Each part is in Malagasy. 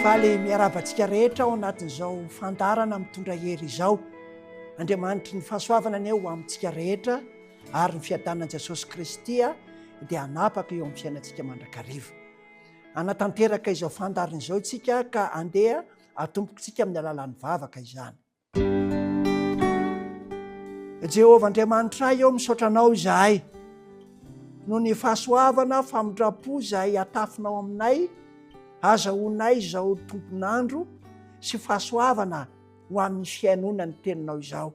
Faly miarahaba antsika rehetra ao anatin'izao fandaharana mitondra hery izao. Andriamanitry ny fahasoavana anie ho amintsika rehetra ary ny fiadanan'i Jesosy Kristy dia hanapaka eo amin'ny fiainantsika mandrakariva. Hanatanteraka izao fandaharana izao isika ka andeha atombokintsika amin'ny alalan'ny vavaka izany. Jehovah Andriamanitray ô, misaotra Anao izahay noho ny fahasoavana, famindram-po izay atafinao aminay, azahoanay izao tombon'andro sy fahasoavana ho amin'ny fihainoana ny Teninao izao.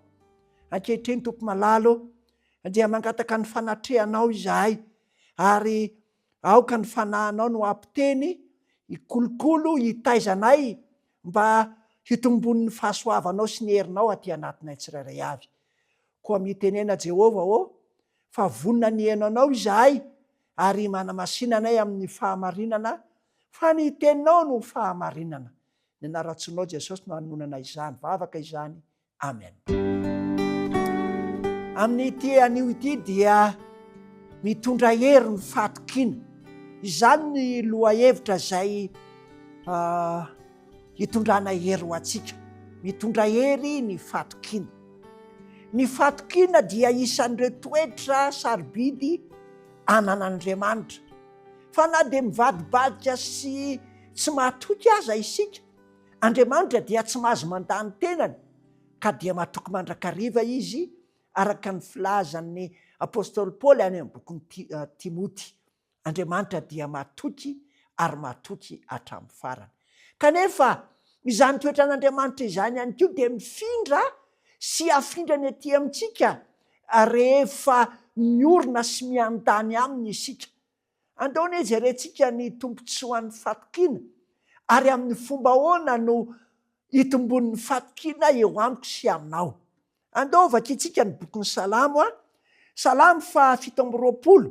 Ankehitriny, Tompo malala ô, dia mangataka ny fanatrehanao izahay, ary aoka ny Fanahinao no hampiteny, hikolokolo, hitaiza anay mba hitombon'ny fahasoavanao sy ny herinao aty anatinay tsirairay avy. Koa mitenena Jehovah ô, fa vonona ny hihaino anao izahay, ary manamasina anay amin'ny fahamarinana, fa ny teninao no fahamarinana. Ny anaran-tsoanao Jesosy no anononana izany vavaka izany. Amen. Amin'ity anio ity dia mitondra hery ny fahatokiana. Izany ny lohahevitra izay hitondrana hery ho antsika. Mitondra hery ny fahatokiana. Ny fahatokiana dia isan'ireo toetra sarobidy ananan'Andriamanitra. Fa na dia mivadibadika sy tsy mahatoky aza isika, Andriamanitra dia tsy mahazo mandà ny tenany, ka dia matoky mandrakariva Izy, araka ny filazan'ny apostoly Paoly any amin'ny bokin'i Timoty. Andriamanitra dia matoky ary matoky hatramin'ny farany. Kanefa, izany toetran'Andriamanitra izany ihany koa dia mifindra sy afindrany aty amintsika rehefa miorina sy miandany aminy isika. Andao anie jerentsika ny tombontsoan'ny fatokiana ary amin'ny fomba ahoana no hitomboan'ny fatokiana eo amiko sy aminao. Andao vakintsika ny bokin'ny Salamo, Salamo faha 27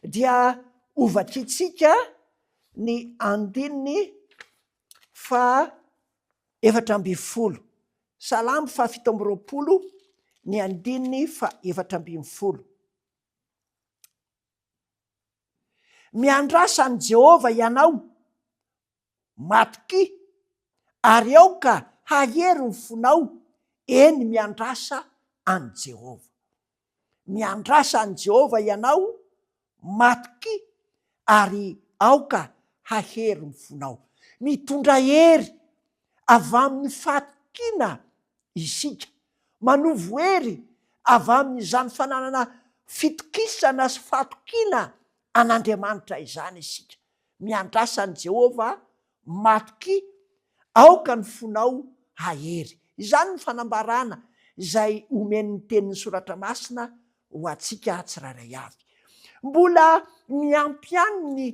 dia hovakintsika ny andininy faha 14. Salamo faha 27 ny andininy faha 14. Miandrasa an'i Jehovah ianao, matokia, ary aoka hahery ny fonao, eny, miandrasa an'i Jehovah. Miandrasa an'i Jehovah ianao, matokia, ary aoka hahery ny fonao. Mitondra hery avy amin'ny fatokiana isika. Manovo hery avy amin'izany fananana fitokisana sy fatokiana an'Andriamanitra izany isika. Miandrasa an'i Jehovah, matokia, aoka ny fonao hahery. Izany no fanambarana izay omen'ny Tenin'ny Soratra Masina ho antsika tsirairay avy. Mbola miampy ihany ny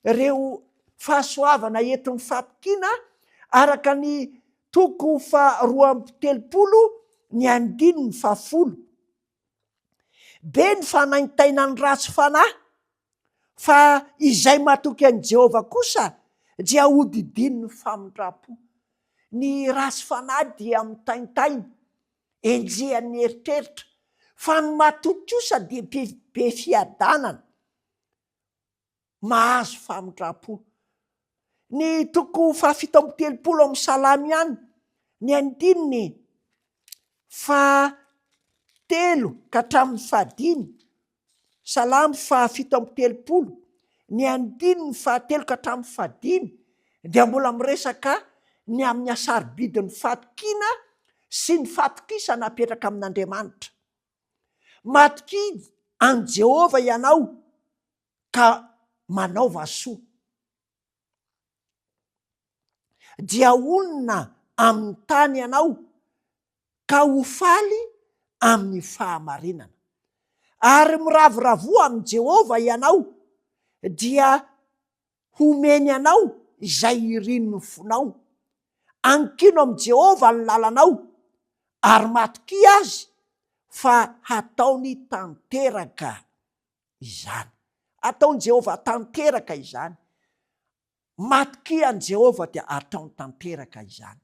ireo fahasoavana entin'ny fatokiana araka ny toko faha 32 ny andininy faha folo. Be ny fanaintainan'ny ratsy fanahy, fa izay matoky an'i Jehovah kosa dia hodidinin'ny famindram-po. Ny ratsy fanahy dia mitaintaina, enjehan'ny eritreritra, fa ny matoky kosa dia be fiadanana. mahazo famindram-po. Ny toko faha-37 amin'ny Salamo ihany, ny andininy fahatelo ka hatramin'ny fahadimy, Salamo faha-37, ny andininy fahatelo ka hatramin'ny fahadimy, dia mbola miresaka ny amin'ny hasarobidin'ny fatokiana sy ny fatokisana apetraka amin'Andriamanitra. Matokia an'i Jehovah ianao ka manaova soa. Dia honina amin'ny tany ianao ka ho faly amin'ny fahamarinana. Ary miravoravoa amin'i Jehovah ianao, dia homeny anao izay irin'ny fonao. Ankino amin'i Jehovah ny lalanao, ary matokia azy fa hataony tanteraka izany. Ataon'i Jehovah tanteraka izany. Matokia an'i Jehovah dia ataony tanteraka izany.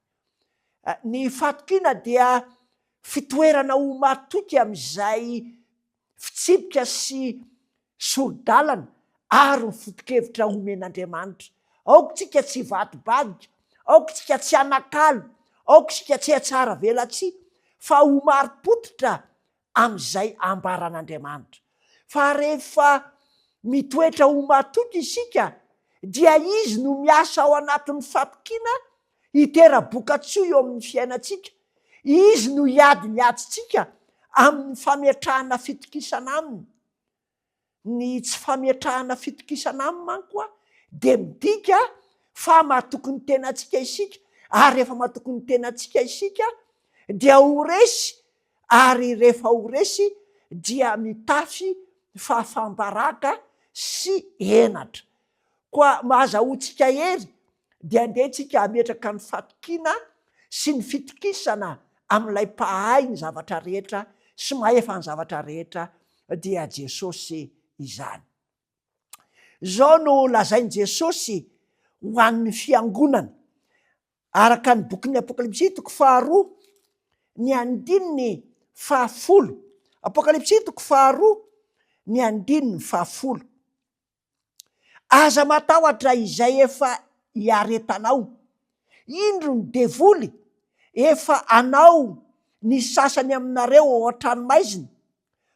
Ny fatokiana dia fitoerana ho matoky amin'izay fitsipika sy sori-dalana ary ny foto-kevitra omen'Andriamanitra. Aoka isika tsy hivadibadika, aoka isika tsy hanakalo, aoka isika tsy hihatsara velatsihy, fa ho marim-pototra amin'izay ambaran'Andriamanitra. Fa rehefa mitoetra ho matoky isika, dia Izy no miasa ao anatin'ny fatokiana hitera-bokatsoa eo amin'ny fiainantsika. Izy no hiady ny adintsika amin'ny fametrahana fitokisana Aminy. Ny tsy fametrahana fitokisana aminy manko dia midika fa matoky ny tenantsika isika, ary rehefa matoky ny tenantsika isika dia ho resy, ary rehefa ho resy dia mitafy fahafaham-baraka sy henatra. Koa mahazahoantsika hery dia andeha tsika hametraka ny fatokiana sy ny fitokisana amin'ilay Mpahay ny zavatra rehetra sy mahefa ny zavatra rehetra dia Jesosy izany. Izao no lazain'i Jesosy ho an'ny fiangonana, araka ny bokin'ny Apokalypsy toko faharoa, ny andininy fahafolo. Apokalypsy toko faharoa, ny andininy fahafolo. Aza matahotra izay efa iaretanao. Indro ny devoly efa anao ny sasany aminareo ao an-tranomaizina,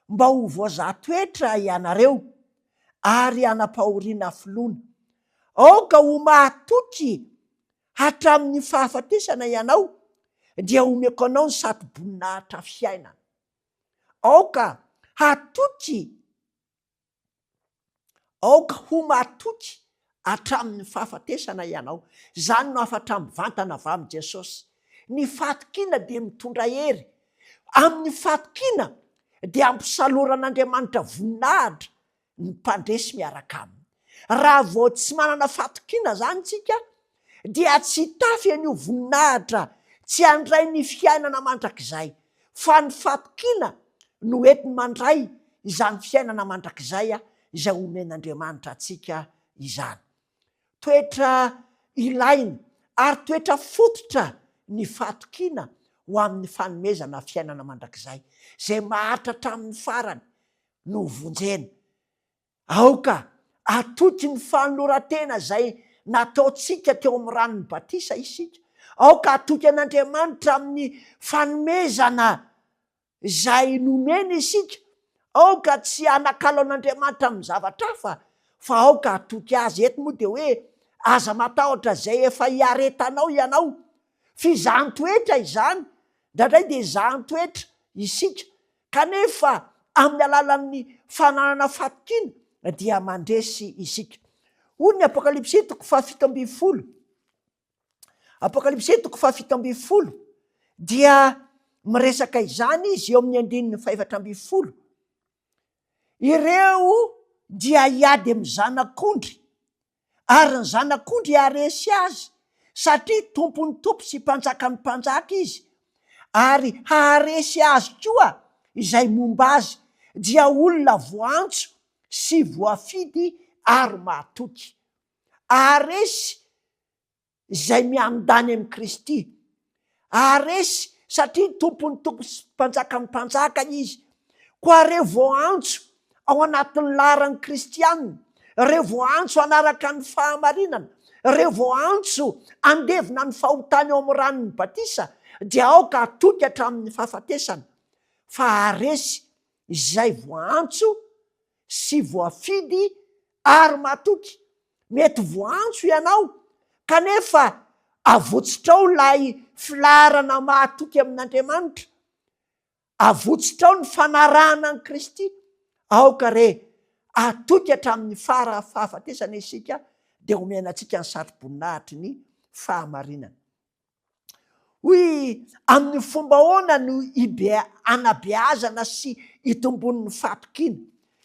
mba ho voazaha toetra ianareo, ary hanam-pahoriana filoana. Aoka ho mahatoky hatramin'ny fahafatesana ianao, dia homeko anao ny satroboninahitra fiainana. Aoka hatoky Aoka ho matoky hatramin'ny fahafatesana ianao. Izany no hafatra mivantana avy amin'i Jesosy. Ny fahatokiana dia mitondra hery. Amin'ny fahatokiana dia ampisaloran'Andriamanitra voninahitra ny mpandresy miaraka aminy. Raha vao tsy manana fahatokiana izany isika dia tsy hitafy an'io voninahitra, tsy handray ny fiainana mandrakizay, fa ny fatokiana no entiny mandray izany fiainana mandrakizay izay omen'Andriamanitra antsika izany. Toetra ilaina ary toetra fototra ny fatokiana ho amin'ny fanomezana fiainana mandrakizay, izay maharitra hatramin'ny farany no hovonjena. Aoka hatoky ny fanoloran-tena izay nataontsika teo amin'ny ranon'ny batisa isika. Aoka hatoky an'Andriamanitra amin'ny fanomezana izay nomeny isika. Aoka tsy hanakalo an'Andriamanitra amin'ny zavatra hafa, fa aoka hatoky Azy. Eto moa dia hoe aza matahotra izay efa hiaretanao ianao. Fizahan-toetra izany. Indraindray dia zahan-toetra isika. Kanefa amin'ny alalan'ny fananana fatokiana dia mandresy isika. Hoy ny Apokalypsy toko fahafito ambin'ny folo, Apokalypsy toko fahafito ambin'ny folo dia miresaka izany izy eo amin'ny andininy fahefatra ambin'ny folo. Ireo dia hiady amin'ny zanak'ondry ary ny Zanak'ondry haharesy azy, satria Tompon'ny tompo sy Mpanjakan'ny mpanjaka Izy, ary haharesy azy koa izay momba azy, dia olona voaantso sy voafidy ary mahatoky. Haharesy izay miandany amin'i Kristy. Haharesy satria Tompon'ny tompo sy Mpanjakan'ny mpanjaka Izy. Koa reo voaantso ao anatin'ny laharan'ny kristiana, reo voaantso hanaraka ny fahamarinana, reo voaantso handevina ny fahotany ao amin'ny ranon'ny batisa dia aoka hatoky hatramin'ny fahafatesana fa haharesy izay voaantso sy voafidy ary matoky. Mety voaantso ianao kanefa avotsitrao ilay filaharana mahatoky amin'Andriamanitra, avotsitrao ny fanarahana an'i Kristy. Aoka re hatoky hatramin'ny fara fahafatesana isika dia omena antsika ny satroboninahitry ny fahamarinana. Hoy amin'ny fomba ahoana no ibe anabeazana sy itombon'ny fahatokiana?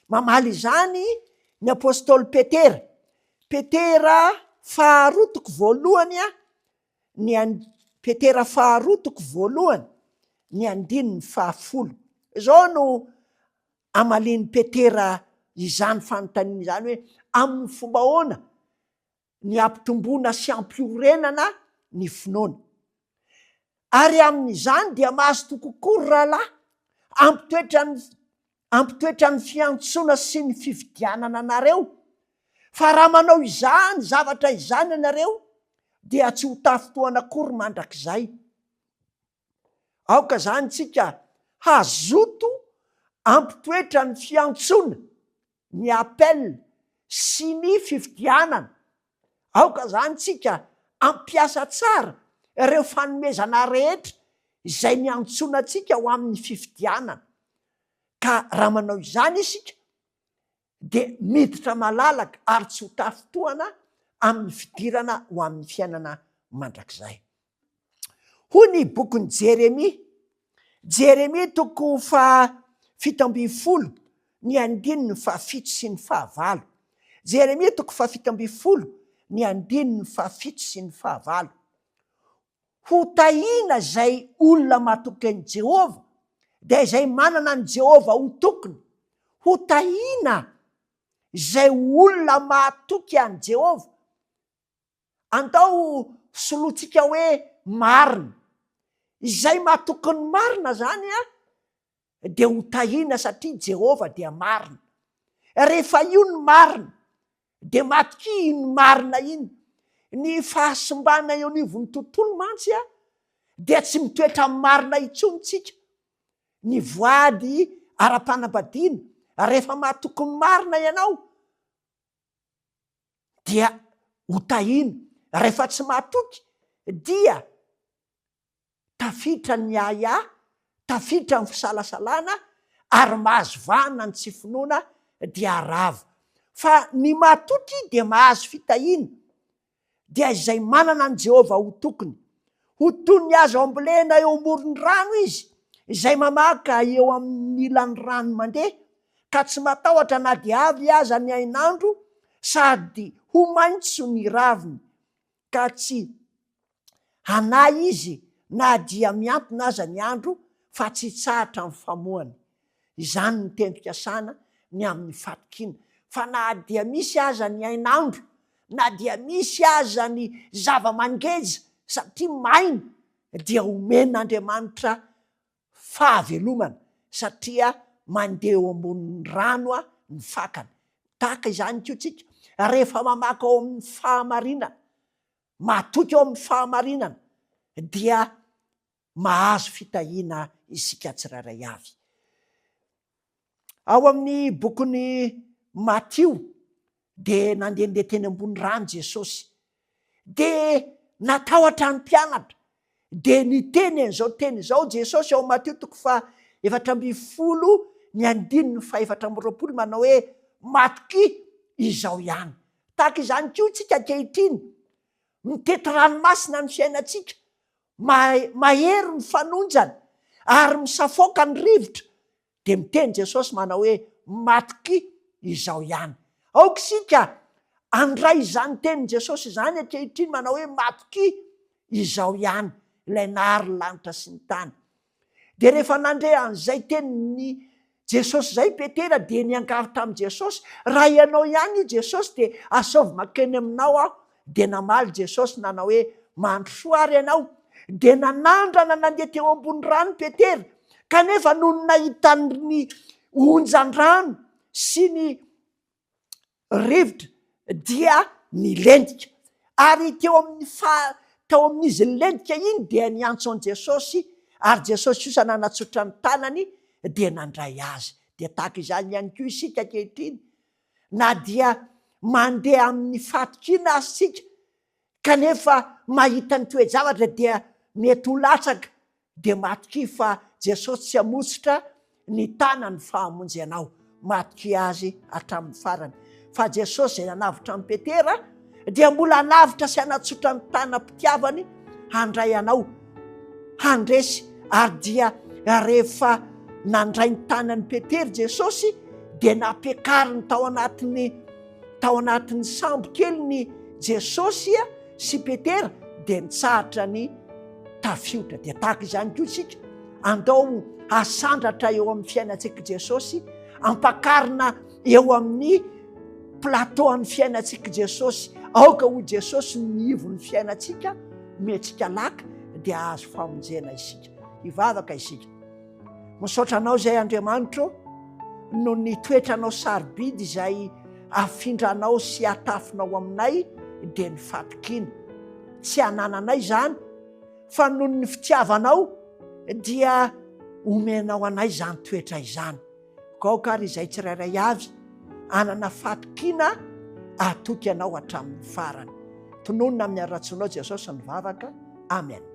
Mamaly izany ny apostoly Petera. Petera faharoa toko voalohany a, ny an- Petera faharoa toko voalohany, ny andininy fahafolo. Izao no amalian'i Petera izany fanontaniana izany hoe amin'ny fomba ahoana ny hampitomboana sy hampiorenana ny finoana. Ary amin'izany dia mazotoa kokoa ry rahalahy, hampitoetra ny hampitoetra ny fiantsoana sy ny fifidianana anareo. Fa raha manao izany zavatra izany ianareo, dia tsy ho tafintohana akory mandrakizay. Aoka izany tsika hazoto hampitoetra ny fiantsoana, ny appel, sy ny fifidianana. Aoka izany tsika hampiasa tsara ireo fanomezana rehetra izay niantsoana antsika ho amin'ny fifidianana. Ka raha manao izany isika dia miditra malalaka ary tsy ho tafintohana amin'ny fidirana ho amin'ny fiainana mandrakizay. Hoy ny bokin'i Jeremia, Jeremia toko faha-17, ny andininy fahafito sy ny fahavalo. Jeremia toko faha-17, ny andininy fahafito sy ny fahavalo. Ho tahiana izay olona matoky an'i Jehovah, dia izay manana an'i Jehovah ho tokiny. Ho tahiana izay olona mahatoky an'i Jehovah. Andao solointsika hoe marina. Izay matoky ny marina izany dia ho tahiana satria Jehovah dia marina. Rehefa io ny marina, dia matokia iny marina iny. Ny fahasimbana eo anivon'ny tontolo mantsy dia tsy mitoetra amin'ny marina intsony tsika. Ny voady ara-panambadiana, rehefa matoky ny marina ianao dia ho tahiana. Rehefa tsy matoky dia tafiditra ny ahiahy, tafiditra ny fisalasalana ary mahazo vahana ny tsy finoana dia rava. Fa ny matoky dia mahazo fitahiana, dia izay manana an'i Jehovah ho tokiny. Ho toy ny hazo ambolena eo amoron'ny rano izy, izay mamaka eo amin'ny ilan'ny rano mandeha, ka tsy matahotra na dia avy aza ny hainandro, sady ho maitso ny raviny, ka tsy Hanahy izy na dia mihantona aza ny andro fa tsy hitsahatra ny famohany. Izany no teny fikasana ny amin'ny fatokiana, fa na dia misy aza ny hainandro, na dia misy aza ny zava-mangeja satria maina, dia omen'Andriamanitra fahavelomana satria mandeha eo ambonin'ny rano ny fakany. Tahaka izany koa tsika, rehefa mamaky ao amin'ny fahamarinana, matoky ao amin'ny fahamarinana dia mahazo fitahiana isika tsirairay avy. Ao amin'ny bokin'i Matio dia nandehandeha teny ambony rano Jesosy. Dia natahotra ny mpianatra. Dia niteny an'izao teny izao Jesosy ao Matio toko faha 14 ny andininy faha 24 manao hoe matokia izao ihany. Tahaka izany koa isika ankehitriny, mitety ranomasina ny fiainantsika, mahery ny fanonjana ary misafoaka ny rivotra, dia miteny Jesosy manao hoe matokia izao ihany. Aoka isika handray izany tenin'i Jesosy izany ankehitriny manao hoe matokia izao ihany, ilay nahary ny lanitra sy ny tany. Dia rehefa nandre an'izay tenin'i Jesosy izay Petera dia niangavy tamin'i Jesosy, raha ianao ihany io Jesosy dia asaovy mankeny aminao aho. Dia namaly Jesosy nanao hoe, mandrosoa ary ianao. Dia nanandrana nandeha teo ambony rano Petera, kanefa nony nahita ny onjan-drano sy ny rivotra dia nilentika. Ary teo amin'ny fa tao amin'izy nilentika iny dia niantso an'i Jesosy, ary Jesosy kosa nanatsotra ny tanany dia nandray azy. Dia tahaka izany ihany koa isika ankehitriny, na dia mandeha amin'ny fatokiana aza isika, kanefa mahita ny toe-javatra dia mety ho latsaka dia matokia fa Jesosy tsy hamotsitra ny tanany fa hamonjy anao. Matokia Azy hatramin'ny farany. Fa Jesosy izay nanavotra an'i Petera dia mbola hanavotra sy hanatsotra ny tanam-pitiavany handray anao handresy ary dia rehefa nandray ny tanan'i Petera Jesosy dia nampiakariny tao anatin'ny tao anatin'ny sambo kely ny Jesosy sy Petera dia nitsahatra ny tafiotra. Dia tahaka izany koa isika, andao hasandratra eo amin'ny fiainantsika Jesosy, ampakarina eo amin'ny plateau an'ny fiainantsika Jesosy. Aoka ho Jesosy ny ivon'ny fiainantsika, omentsika laka dia hahazo famonjena isika. Hivavaka isika. Misaotra anao izay Andriamanitro noho ny toetranao sarobidy izay afindranao sy atafinao aminay dia ny fatokiana. Tsy anananay izany fa noho ny fitiavanao dia omenao anay izany toetra izany. Aoka ary izay tsirairay avy hanana fatokiana hatoky Anao hatramin'ny farany. Tononina amin'ny haratsianao Jesosy ny vavaka. Amen.